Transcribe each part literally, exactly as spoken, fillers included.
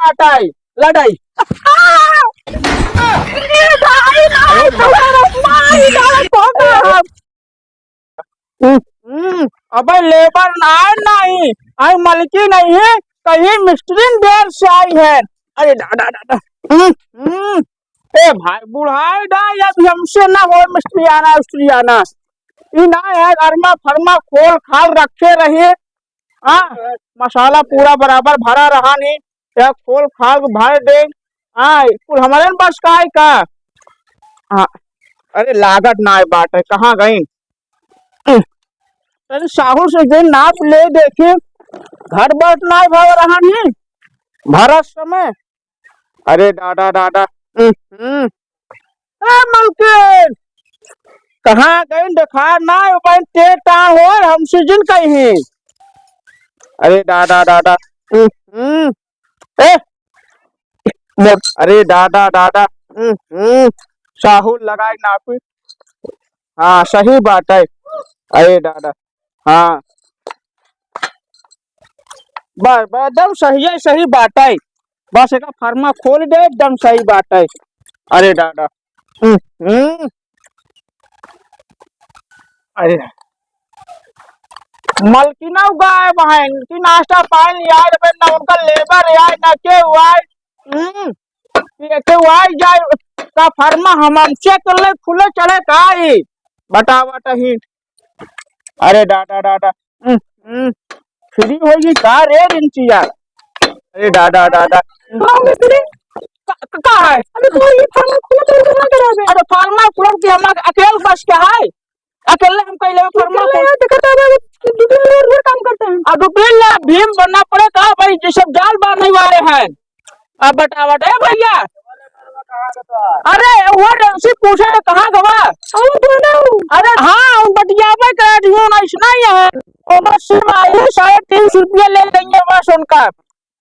लटाई, लटाई। ए भाई, ना, तुम्हारा मार डाला, कौन है? हम्म, अबे लेबर ना आए, नहीं, आई मलकिन नहीं है, कहीं मिस्त्री देर से आई है। अरे डा, डा, डा, डा। हम्म, हम्म। ए भाई, बुढ़ाई डाई, अब हमसे ना हो मिस्त्री आना, उस्त्री आना। ई ना है, अरमा फरमा खोल खाल रखे रहे। हाँ, मसाला पूरा बराबर भरा रहा नहीं, या खोल खाल भर दे। हाँ, कुल हमारे बस का है का? हाँ, अरे लागत ना है बात है, कहाँ गई? अरे साहू से जे नाप ले देखी, घर बर ना है भर रहा नहीं, भरा समय। अरे डा, डा, डा, डा। हम्म, हम्म। ए मलकिन, कहाँ गई? देखा ना, ओ बहन, ते टा हो, हमसे जिन कहीं। अरे डा, डा, डा, डा। हम्म, हम्म। ए, मो-, अरे डा, डा, डा, डा। हम्म, हम्म। साहू लगाई नापी। हाँ, सही बात है। अरे डा, डा। हाँ। बस, बस, एकदम सही है, सही बात है। बस एक फरमा खोल दे, एकदम सही बात है। अरे डा, डा। हम्म, हम्म। अरे। मलकिना गाय बहन की नाश्ता पानी यार, बे ना उनका लेबर यार, ना के हुआ है। हम्म। ये के हुआ है जाए का फरमा हम, हम चेक कर ले, खुले चढ़े का ही। बता, बता ही। अरे डा, डा, डा, डा। हम्म, हम्म। फ्री होगी का रे रिंची यार? अरे डा, डा, डा, डा। हाँ, मिस्त्री। का, का, का है? अरे तो ये फार्मा खुला तो इधर ना करा दे। अरे फार्मा खुला के हम अकेले बस क्या है? अकेले हम कह लेवे फार्मा अकेले खोल। यार, देखा तो अबे दो तीन लोग और काम करते हैं। आ, दो तीन लोग भीम बनना पड़े का भाई, ये सब जाल बांधने वाले हैं। अब बता, बता, ए भैया। अरे, वो रंसी पूछे, कहाँ गवा? अरे, हाँ, हम बतियाबे करे, जो ना, इसना ही है। वो बस सिर्फ आए, साढ़े तीन सौ रुपया ले लेंगे बस उनका।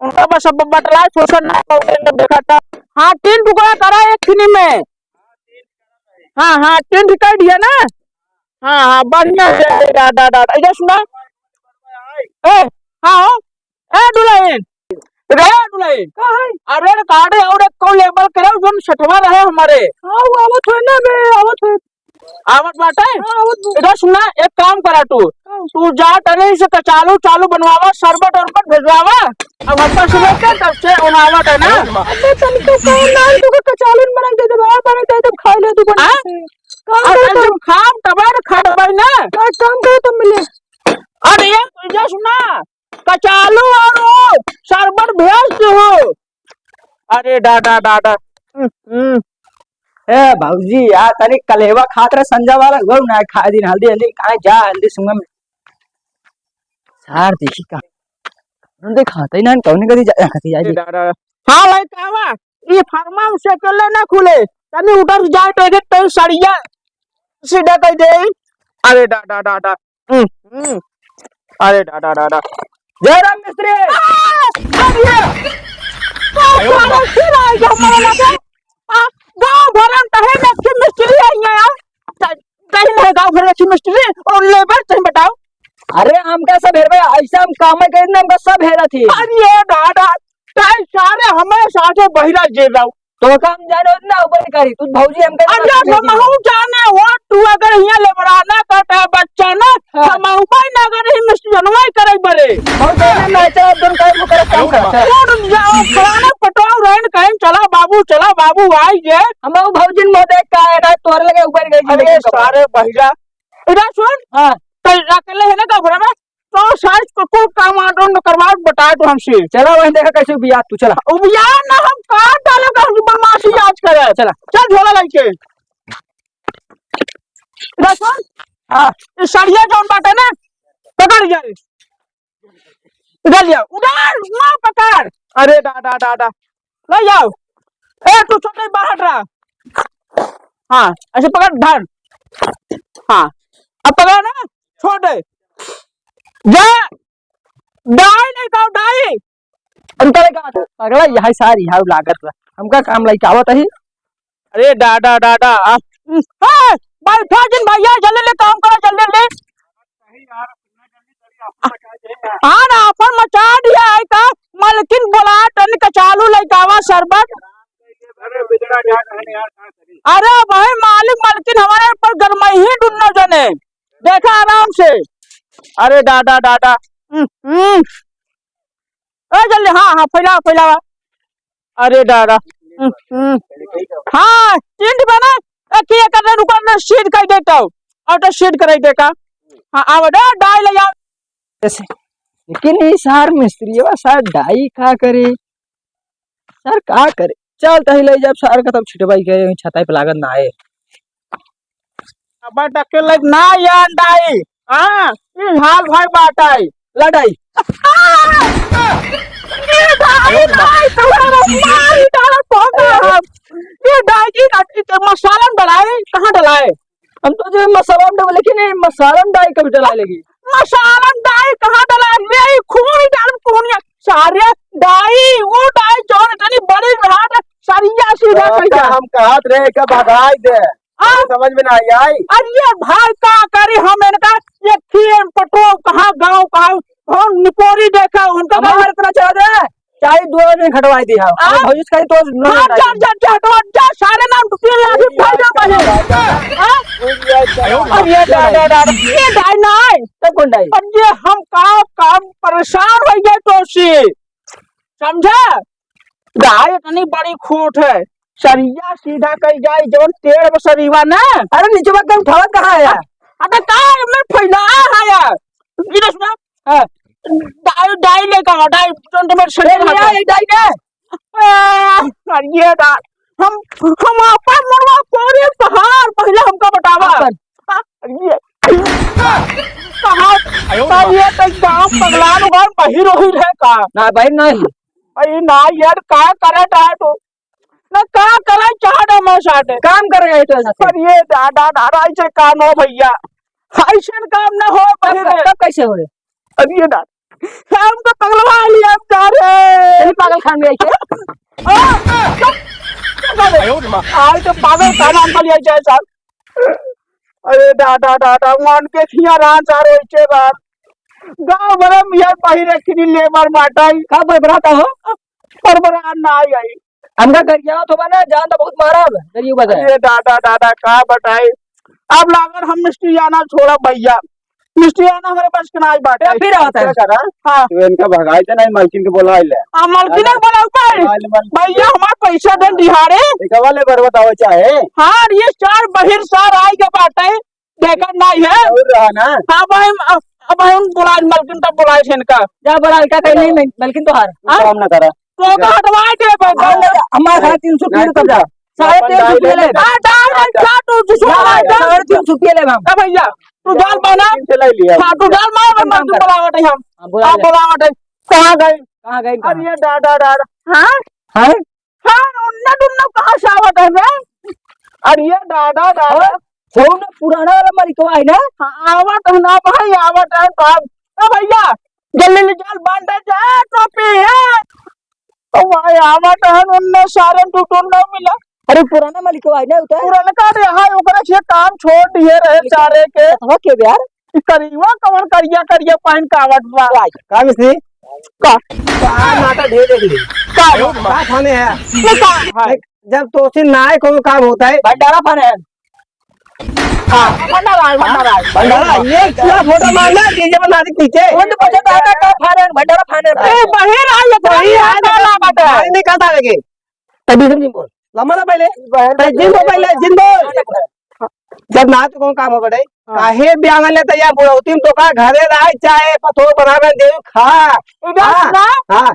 उनका बस अब बतलाए, सोचा ना, कौन ने देखा था। हाँ, तीन टुकड़ा करा एक खिनी में। हाँ, हाँ, तीन ठो कर दिया ना। हाँ, हाँ, बढ़िया से, डा, डा, डा, डा। इधर सुना। ए, हाँ, हो। ए, दुल्हन। रे, दुल्हन। का है? अरे, रे, काटे और एक को लेबल करे, जोन सठवा रहे हमारे। हाँ, वो आवत है ना, बे, आवत है। आवत बाटे? हाँ, आवत बा। इधर सुना, एक काम करा तू। हाँ। तू जा, तनी से कचालू चालू बनवावा, शरबत उरबत भेजवावा। अब हमका सुबह के तब से उनावत है ना। अबे, तनिको काम ना, तू के कचालू बना दे दे, बना दे दे, खा ले तू बना हाँ? से। काम अरे, करे तो। जब खाब तबे न खटबै ना। का काम करे तो मिले। अरे, ये तुझे सुना, कचालू और वो शरबत भेज दो। अरे, डा, डा, डा, डा। हम्म, हम्म। ए, भौजी, यार, तनी कलेवा खात रहे संजा वाला, वो ना खा दिन, हल्दी, हल्दी, कहाँ जा, हल्दी सुंगम। सार देखी का। उन देख, हाँ, तई ना, कौन कदी जा, कदी जाए ए, दे। डा, डा, डा। हाँ, लइकावा, ई फार्म हाउस अकेले ना खुले। तनी उधर से जाए तो एक तो सड़िया सीधा कर दे। अरे डा, डा, डा, डा। हम्म, हम्म। अरे डा, डा, डा, डा। जयराम मिस्त्री। आ, अरे! का साला फिर आ गया हमारे लगे? आ, गाँव भर में तो है लक्ष्मी मिस्त्री है यहाँ। त-, कहीं नहीं गाँव भर लक्ष्मी मिस्त्री और लेबर, तुम बताओ। अरे, हमका सब हेरबे, ऐसे हम काम करे ना, हमका सब हेरा थी। अरे दादा, ताई सारे हमारे साथे बहिरा जे रहो। तो काम जानो ना, ऊपर करी, तू भौजी हमका अरे, सब भेजी। हमहू जाने हो, तू अगर यहाँ लेबराना काटा बच्चा ना, हाँ। हमहू भाई ना अगर ही मिस्त्री जनवाई करे बरे। बहुत जाने ना, चल, अब दोनों काम को करे, काम कर, चल। कौन जाओ, फलाना पटाओ रहन कहें, चला बाबू, चला बाबू, आई जे। हमहू भौजी ने मुँह देख के आए ना, तोहरे लगे ऊपर गई अरे, जिंदगी का। सारे बहिरा। इधर सुन। हाँ। तो अकेले है ना का घर में? तो साइज को कुल काम आटो न करवाओ, बताए तो हमसे। चला वहीं देखा कैसे उबिया तू, चला। उबिया ना हम काट डाले का हम बदमाशी आज करे। चला। चल झोला लेके। इधर सुन। हाँ। इस सड़िया जौन बाटे ना, पकड़ जाए। उधर लिया, उधर, ना पकड़। अरे डा, डा, डा, डा। ले जाओ। ए, तू छोटे बाहर रहा। हाँ, ऐसे पकड़, धर। हाँ, अब पकड़ ना, छोड़ दे। जा, डाई नहीं खाओ, डाई। अंतर का पगला, यही सारी हाउ लागत बा। हमका काम लइके आवत ही। अरे डा, डा, डा, डा। आ, हम्म, हाँ, बैठा जिन भैया, जल्दी ले काम करो, जल्दी ले। हाँ ना, अपन मचा दिया है का? मलकिन बोला, तन कचालू ले कावा शरबत। अरे भाई, मालिक मालकिन हमारे ऊपर गरमाई ही दुन्नो जने। देखा आराम से। अरे दादा, दादा। हम्म, हम्म। ए, जल्दी, हाँ, हाँ, फैलावा, फैलावा। अरे दादा। हम्म, हम्म। हाँ, टिंड बना। ए, किया करने रुका ना, सीध कर देता हूँ। और तो सीध कर देता। हाँ, आवा, दे, डाई ले जाओ। जैसे, लेकिन ये सार मिस्त्रियवा सार डाई का करे? सार का करे? चल, तही ले जब सार का तब छिटवाई के छताई पे लागत ना आए। अब टके लग ना यार डाई। हाँ, ये हाल भाई बात आई। लड़ाई। ये डाई, डाई, तुम्हारा मार ही डाला तो हम। ये डाई की काटी के मसालन डलाई, कहाँ डलाई? हम तो जो मसालन डले, लेकिन ये मसालन डाई कभी डला लेगी? मसालन डाई कहाँ डला? ये खून ही डाल, खून या सारे डाई, वो डाई जौन इतनी बड़ी रहा था, सरिया सीधा अच्छा, कइला। हम कहत रहे कि भगाई दे। आ? समझ में ना आई। अरे ये भाई का करी हम इनका, ये खीर पटो कहाँ गाँव कहाँ, हम निपोरी देखा उनका हमारे गाँव। इतना चला दे, चाहे दो दिन खटवाई दी हम। आ? हम भौजी से कहीं तो ना हाँ, हटाई। जा, जा, जा, हटवा, जा, सारे नाम टुटिए, अभी भाई जा पहले। हाँ? अरे ये डाई, डाई, डाई, ये डाई ना है। तब कौन डाई? अब ये हम काम, काम परेशान हो गए तो से, समझा? गाय इतनी बड़ी खूंट है, सरिया सीधा कई जाए, जौन टेढ़ बा सरिया ना। अरे नीचे बात उठावत कहाँ है यार? अबे का में फैला है यार? गिरस में, हाँ। डाई, डाई लेकर आ, डाई, जौन तुम्हें ए, सरिया लिया, लगा। ए, डाई ने। आ, अरे ये डाई, हम, हम आपन मुड़वा कोरे पहाड़, पहले हमका बतावा। आपन। अरे ये, कहाँ, आयो कहाँ ये तो गाँव पगला लोग बहिर वहिर है का? ना, बहिर नहीं। अरे ना यार, का करे डाट हो? ना का करे चाहत हमारे साथ? काम कर रहे हैं तो ऐसा। पर ये दादा, दादा, ऐसे काम हो भैया, ऐसे काम ना हो तब, पहले। तब कैसे होए? अब ये दादा, हम तो पगलवा लिया हम जा रहे। चलिए पागल खान में आइए। आ, चुप, चुप कर दे। आयो रे माँ। आज तो पागल खाना हम लिया जाए साहब। अरे दादा, दादा, मान के थिया रान सारो इचे बार। गाँव भर में यार पहिरे किनी लेबर बाटाई। का बरबराता हो? बरबरा ना आई। हमका गरियावत होबा ना, जान तो बहुत मारब, गरियो बता। अरे दादा, दादा, का बताई? अब लागल हम मिस्टियाना छोड़ा भैया, मिस्टियाना हमरे बस के ना आई बाटे। फिर, फिर आवत है। क्या करा? हाँ। तू इनका भगाई दे, नहीं मलकिन के बोला ले। हाँ, मलकिन के बोला ऊपर। भैया, हमार पैसा दे दिहाड़े। एक वाले बार बताओ चाहे। हाँ, ये चार बहिर सार आई के बाटे। देखत नाही है। और रहा ना। हाँ भाई, अब, अब भाई हम बुलाए, मलकिन तब बुलाए थे इनका। जा बुला, क्या कहीं नहीं, मल-, मलकिन तो हार। हाँ? काम ना करा। तो का हटवाए दे भाई, हाँ, भाई। हमारे साढ़े तीन सौ किलो कब्जा। साढ़े तीन सौ किलो ले। हाँ, डाल, डाल, जा तू, तू सुन, ना, डाल, डाल। साढ़े तीन सौ किलो ले हम। ए भैया, तू डाल बना। तीन से ले लिया। हाँ, तू डाल मार, हम मलकिन बुलावत है हम। हाँ, बुला हाँ, ले। बुलावत है। कहाँ गए? कहाँ गए, कहाँ? अरे ये डाल, डाल, डाल। हाँ? हाँ? हाँ, उन्ना दुन्ना कहाँ से आवत है बे? अरे ये दादा, दादा। हाँ? हो ना, पुराना वाला मलिकवा है ना? हाँ, आवत है ना भाई, आवत है तो आप। ए भैया, जल्दी ले चल, बांधे जा, टोपी है। तो भाई, आवत है, उन्ने सारे टुटुन ना मिला। अरे, पुराना मलिकवा है ना, उतर? पुरनका रे, हाँ, ओकरे से काम छोड़ दिए रहे सारे के। हवा के बे यार? ई करिया कवन करिया करिया पहिन के आवत बा? का मिस्त्री? का? का नाटा ढेर देख ली। का हो? का खाने है? ये का है? जब तोसे ना है कोनो काम होता है। भंडारा खाने है। हाँ, भंडारा है, भंडारा है। भंडारा, ये क्या फोटो मारना है? डीजे बना दे पीछे। कौन तो पूछे दादा का खाने है? भंडारा खाने है। ए, बहिर आ, ये बहिर आ, का लागत है? भाई निकलता है कि? तभी से नहीं बोल। लम्बा था पहले। पहले जिन को पहले, जिन बोल। जब ना तो कौन काम हो बड़े? हाँ। काहे ब्याह ले तो या बुढ़ौती में तो का घरे रह चाहे पतोह बनावे दे खा। इधर हाँ, सुना। हाँ।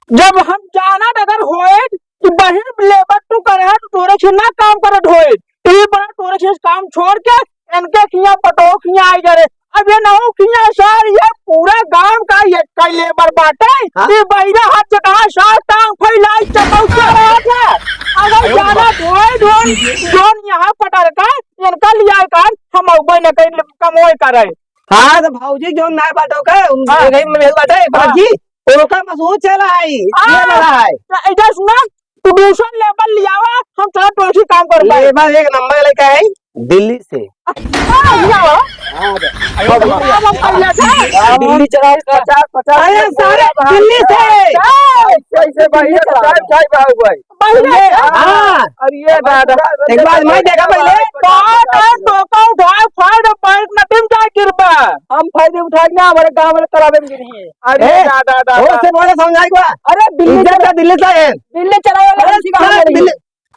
जब हम जाना अगर होए कि बहिर लेबर तू करे है तो तोरे से ना काम करत होए। तो ये बड़ा तोरे से काम छोड़ के इनके किया पतोह किया आई जा रहे। अब ये नहु किया सार, ये पूरा गांव का ये कई लेबर बाटे। हाँ। ये बहिरा हाथ से कहा सार टांग फैलाई चपौचा रहा था। अगर अरे जाना वाह। ढोए ढोए जोन यहाँ पटर का इनका लिया कर हम अउबे न कहीं कमोए करे। हाँ, तो भौजी जोन ना बाटो के, उन हाँ। एक ही में बाटे, हाँ। भौजी, उनका मसूर चला आई, हाँ। ये वाला है। तो इधर सुना, तू दूसरा लेबर लियावा, हम चला टोसी काम कर पाए। लेबर एक नंबर लेके आई। दिल्ली से। हाँ, भैया। हाँ, अब हम पहले थे। दिल्ली चला इसका। पचास, पचास। अरे सारे दिल्ली से। कैसे, कैसे भैया? चाय, चाय भाव भाई। पहले थे। हाँ। अरे ये दादा। एक बार मैं देखा पहले। बात है, धोखा उठाए, फाड़, फाड़, नटीम का किरपा। हम फायदे उठाए ना, हमारे गाँव में तालाब में गिरी है। अरे ए, दादा, दादा। बहुत से बोले समझाई को। अरे दिल्ली इज्जत से, का दिल्ली से है। दिल्ली चला वाला अरे किसी का सारे नहीं। दिल्ली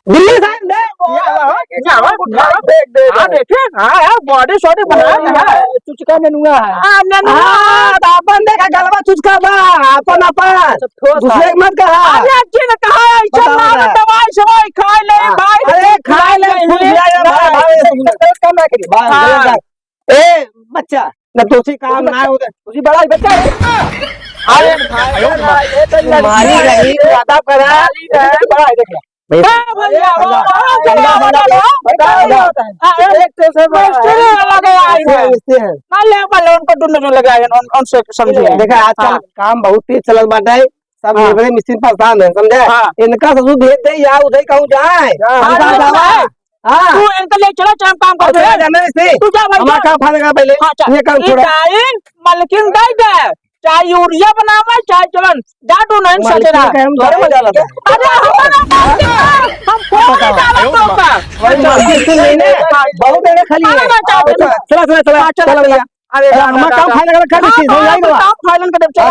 दिल्ली से आए, ले। क्या हुआ? क्या हुआ? उठा, देख, देख, हाँ, देख। देखे? हाँ, यार, बॉडी सॉडी बना हाँ, है। चुचका नेनुआ है। हाँ, नेनुआ। हाँ, तो अपन देखा, गलवा चुचका बा, अपन, अपन। अच्छा, ठोस दूसरे है। के मत कहा। अरे, अच्छी ने कहा, ऐसा बता, ना बता। दवाई, सवाई खा ले, हाँ। भाई, अरे, खा ले, ले, फूल ले, दिया, यार, भाई, भाई, भाई, भाई, गलत काम ना करिए। बस, हाँ। गलत बात। ए, बच्चा, ना दोषी काम ना होता। तुझे बड़ा ही बच्चा है। अरे, भाई, भाई, ये तो लड़की मारी है। नहीं, ज्यादा करा। मारी है, बड़ा है, देख ले। भैया, हाँ भैया, अरे, वो, वो, चलो, चलो, चलो, चलो। बताओ, बताओ, बताओ। हाँ, एक तो से बड़ा है। मिस्त्री वाला गया है। मिस्त्री है। ना ले, वाले उनको ढूंढने लगा है, उन, उनसे समझिए। देखा, आजकल हाँ। काम बहुत तेज चलल बाटे, सब हाँ। लेबरे मिस्त्री परेशान है, समझे? हाँ। इनका ससुर भेज दे, या उधर कहूँ जाए। हाँ, हमका हाँ, जावा। हाँ। हाँ। तू इनके ले चलो, चाहे काम कर और दे। चला जाना है से। तू जा भाई, हमारा जा। काम फाड़ेगा पहले। हाँ, चल। ये काम ई छोड़ा। डाइन मलकिन दे दे। चाहे यूरिया बनावे, चाहे चलन। जा तू नहीं मालिक सोचना। के हम तोरे में डाला था। अरे, हमारा मालिक है। हम कौन बताओ। डाला तो का? भाई, मालिक सुन नहीं ले। बहुत देर खाली है। अरे, ना, चल। अच्छा, चला, चला, चला, हाँ, चला, चला भैया। चला। अरे, अरे, ना, हमारा ना, काम ना। फाइनल कर दे, हाँ, चीज हो हाँ, जाएगा। काम फाइनल कर दे, चला।